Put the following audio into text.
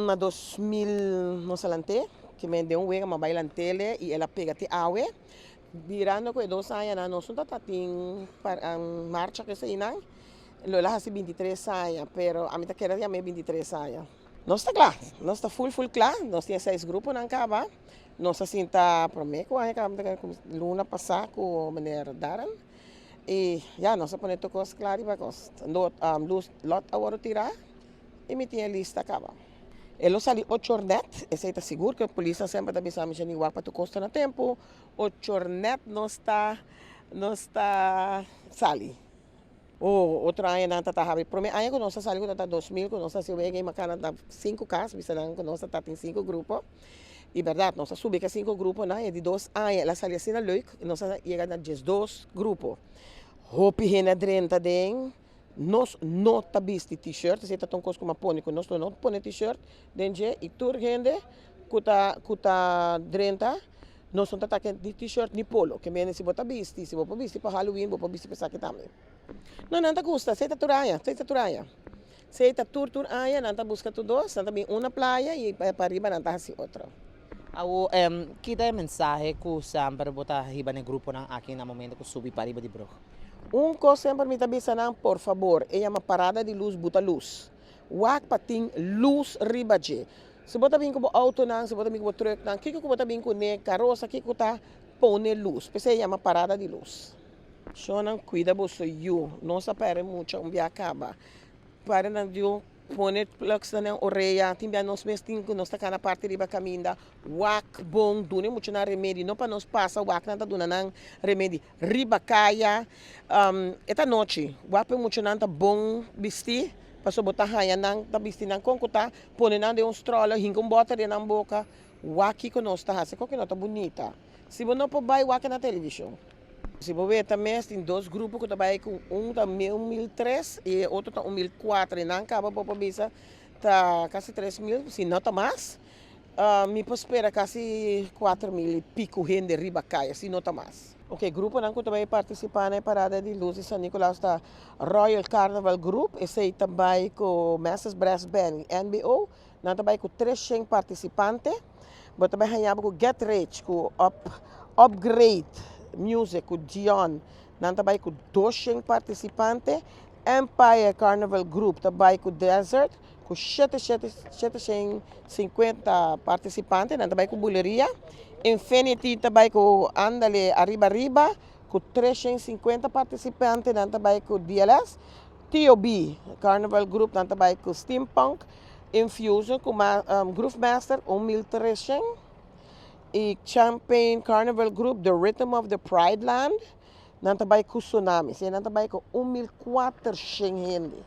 Na 2000 nos a lant'é, ke men den un wega m'a bai lant'ele i el a pega te awe. Birando ku e dos añanan nos no ta tin marcha ku eseinan, lo el a hasi 23 aña, pero ami ta kere yam'é 23 aña. Nos ta kla, nos ta ful ful kla, nos tin e seis gruponan kaba, nos a sinta promé ku aña kaba luna pasá ku meneer Darren i ya nos a pone tur kos kla riba kos. Lus lòt a wòrdu tirá i mi tin e lista kaba. E lo sali ocho or nèt, esei ta sigur ku e polisnan semper ta bisa mi Jenny wak pa tur kos ta na tempu, ocho or nèt nos ta nos ta sali. Oh, otro aña nan ta ta habri. Prome aña ku nos a sali ku ta ta 2000 ku nos a hasi wega i makana ta sinku kas, bisa nan ku nos ta ta tin sinku grupo. I bèrdat nos a subi ku e sinku gruponan i e di dos aña el a sali asina leuk, nos a yega na 12 grupo. Hopi hende a drenta den. Nos no ta bisti t-shirt, esei ta ta un kos ku mi a pone ku nos lo no pone t-shirt den dje i tur hende ku ta ku ta drenta nos no ta ta ke t-shirt ni polo. Ke mende si bo ta bisti, si bo por bisti pa Halloween bo por bisti pa esaki tambe. No, nan ta gusta, esei ta tur aña, esei ta tur aña. Esei ta tur tur aña nan ta buska tur dos, nan ta bin un na playa i pariba nan ta hasi otro. Awo, ki ta e mensahe ku semper bo ta hiba na e gruponan aki na momento ku subi pariba di brug? Un kos semper mi ta bisa nan, por fabor, e yama parada di lus buta lus. Wak pa tin lus riba dje. Si bo ta bin ku bo outonan, si bo ta bin ku bo trùknan, kiko ku bo ta bin kuné, karosa, kiko ku ta, pone lus. P'esei e yama parada di lus. Shonnan, kuida boso yu. Nos a pèrdè mucha un bia kaba. Pare nan yu. Pone plugs na nan orea, tin bia nos mes tin ku nos ta kana parti riba kaminda, wak bon, duna e muchanan remedi, no pa nos pasa wak nan ta duna nan remedi riba kaya, e ta nochi, wak pa e muchanan ta bon bisti, pasobra bo ta haña nan ta bisti nan kon ku ta, pone nan den un stroller, hinka un bòter den nan boka, wak kiko nos ta hasi, kon ku no ta bunita, si bo no por bai wak na televishon. Si bo weta mes tin dos grupo ku ta bai ku un ta 1003 i e otro ta 1004 i nan kaba bo por bisa ta kasi 3000 si no ta mas. Mi por spera kasi 4000 i pico hende riba kaya si no ta mas. Ok, gruponan ku ta bai partisipá na e parada di lus di San Nicolas ta Royal Carnival Group, esei ta bai ku Masters Brass Band i NBO, nan ta bai ku 300 partisipante. Bo ta bai haña bo ku Get Rich, ku Up, Upgrade Music, ku Dion. Nan ta bai ku 200 partisipante. Empire Carnival Group ta bai ku Desert, ku shete shete 750 partisipante. Nan ta bai ku Buleria. Infinity ta bai ku Andale Arriba Arriba, ku 350 partisipante. Nan ta bai ku DLS. TOB Carnival Group nan ta bai ku Steampunk. Infusion ku Groove Master 1300 i Champagne Carnival Group The Rhythm of the Pride Land nan ta bai ku Tsunami. Si nan ta bai ku 1400 hende.